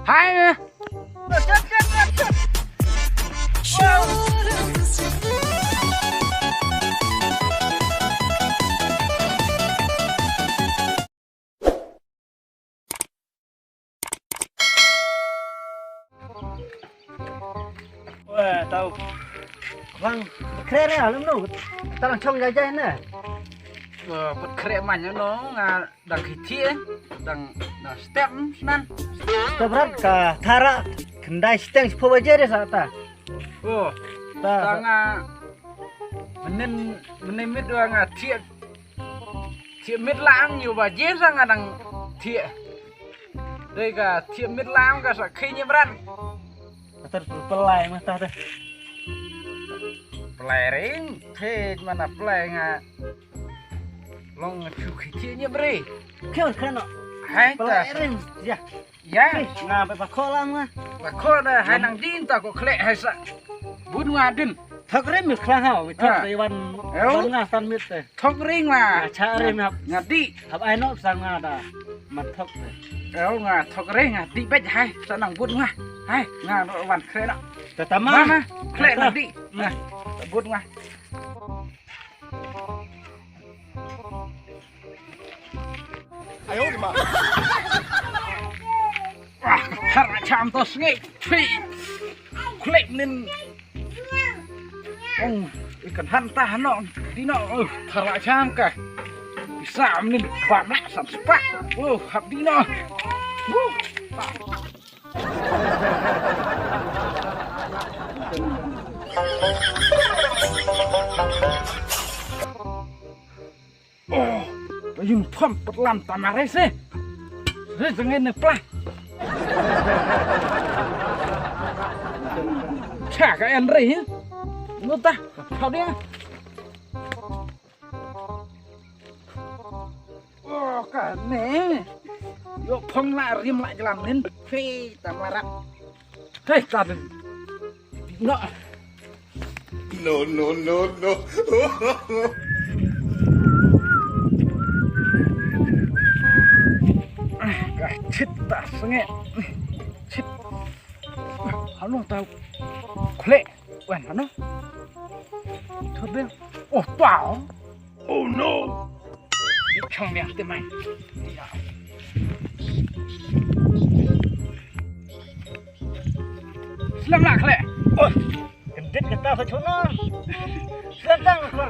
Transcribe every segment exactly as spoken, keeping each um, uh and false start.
Hai. Wah, tau. Bang, kre re, alum nu. Tarang chong jai jai ne. Wah, put kre man no, nga dang khiti, dang, dang step, nan. Step rat ka thara, kendai steng sepuluh baje deh sa ta. Oh, ta, ta sa- nga, menin, menin mit dua nga thied. Thied mit lang yu baje sa nga dang thied. Dei ka thied mit lang ka sa khini bran. Atar pelai mah ta deh. Pelai ring, thied mana pelai nga. Long chu khiti ni bre. Kyo kano. Hai ta. Pelai ring, ya. Ya. Eh, nga pe pakho lam nga. Pakho da hai nang din ta ko khlek hai sa. Bun nga din. Thok rim mi khlang hau, mi thok dei wan, wan nga san mit te. Thok ring la. Nga cha rim hap. Nga di. Hap ai no sang nga da. Man thok te. Ew nga thok ring nga di bej hai sa nang bun nga. Hai nga wan khlek na. Te tama. Mama khlek nang di. Nah, bun nga. Ah, thara cham to sngi. Phi. Klik nin. Oh, ikan hanta no. Dino. Oh, thara cham ka. Bisa nin bam lah sam sepak. Oh, hap dino. Wuh. Oh, yung pom pat lam tamare se. Re jeng ne pla. Cha ka en re. Nuta, kau dia. Oh, kane. Yo phong la rim la jlam nin. Fe ta marak. Hei, ta den. No. No, no, no, no. Ka chit ta snge. Chit. Hanu ta. Khle. Wan hanu. Thut den. Oh, tao. Oh no! Di chong biang te mai. Slem la khle. Oh, kendit kata sa chona. Slem tang ko.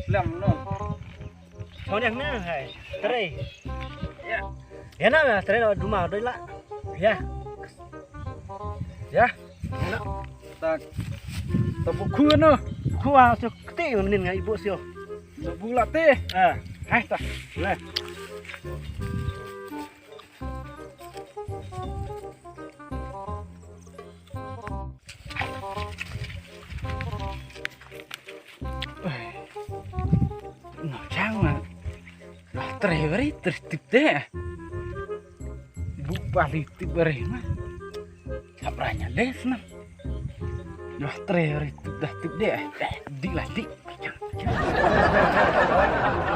Slem no. Chong yang na hai. Tre. Ya. Ya na tre duma doi la. Ya. Ya. Tak. Tak buku no. Kuwa so kete menin ngai ibu sio. Buku late. Ah, hai ta. Le. No chang na. Tre bari tre tip de. Bu bali tip bari na. Sabranya des na. Yo tre bari tip dah tip de. Di lah di.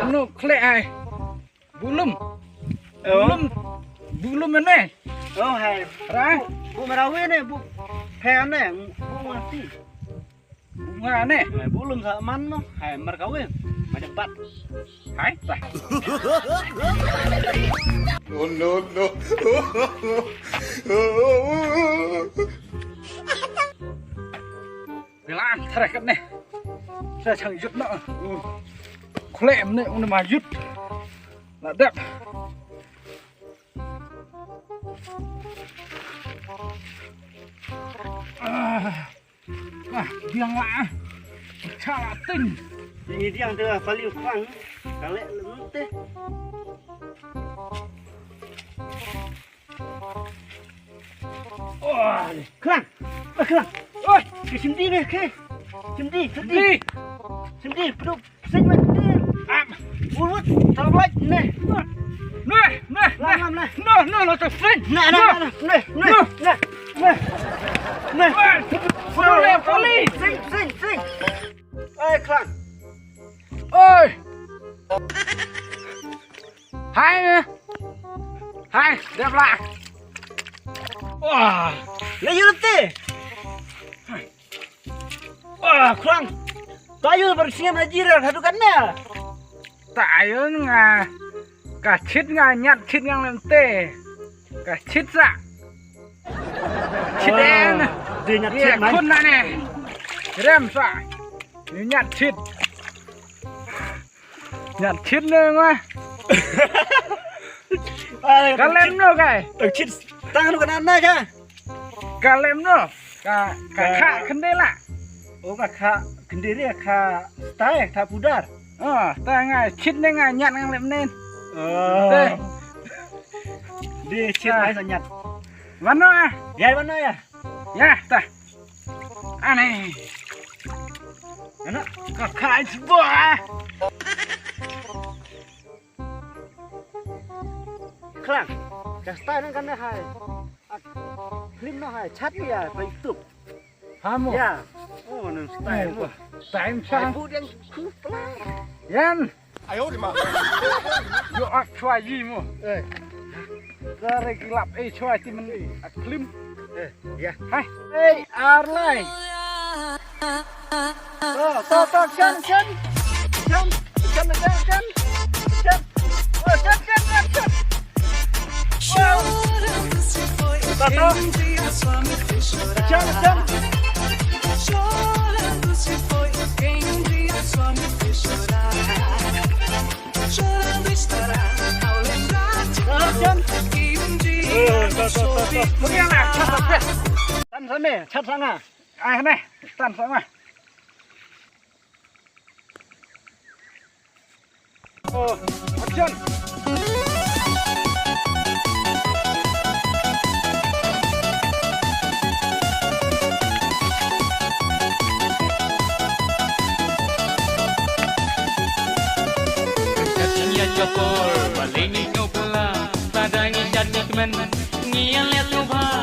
Anu kle ai. Bulum. Bulum. Bulum ne. Oh hai. Ra. Bu merawe ne bu. Hai ne bu mati. Bunga ne. Hai, bulum sa man no. Hai, mar kawin. Macam bat. Hai, tah. No, no, no. Bilang terakat ne. Sa chang jut no. Kule ne un ma jut. La dep. Ah. Ah, biang lah. Pecah lah ting. Ini dia yang tengah paling kurang. Kalek lem teh. Oh, kelang. Eh, kelang. Oi, ke sini deh, ke. Sini, sini. Sini, perlu. Sing mati. Am. Urut, taruh lagi. Nih. Nih, nih, nih. Lam, lam, nih. No, no, no, to sing. Nah, nah, nah, nah. Nih, nih, nih. Nih. Nih. Oi. Poli, poli. Sing, sing, sing. Eh, kelang. Oi. Hai. Hai, dia belak. Wah, la yu te. Wah, khlang. Ta yu bar sngem na jira ka dukan na. Ta yu nga ka chit nga nyat chit nga lem te. Ka chit sa. Chit en. Di nyat chit mai. Khun na ne. Rem sa. Ni nyat chit. Nyat chit ne nga. Ka lem no kai. Tang chit. Tang no kana na ka. Ka lem no. Ka ka kha khende la. O ka kha khende re ka stai ka pudar. O ta nga chit ne nga nyat nga lem nen. O. Te. Di chit ai sa nyat. Mano ah. Ya mano ya. Ya ta. Ane. Ana ka kha ai sbo ah. Khlang. Ka stai nang kana hai. Film no hai chat ya pa YouTube. Hamo. Ya. Oh nang stai mo. Time chang. Bu dang ku pla. Yan. Ayo di ma. Yo ak chwa yi mo. Eh. Kare kilap eh chwa ti men ak film. Eh, ya. Hai. Hey, Arlai. To, to, to, chan, chan. Chan, chan, chan, chan. Chan. Oh, chan, chan, chan, chan. Wow. To, to. Chan, chan. Chan, chan. Eh, to, to, to, to. Pergi anak, chat, chat. Tan sa me, chat sa nga. Ai ne, tan sa nga. Oh, action. Ka jingïa jopor, balei ngi ñiew pla, lada ngi jat ngi kmen, ngi ïa leh tu bha.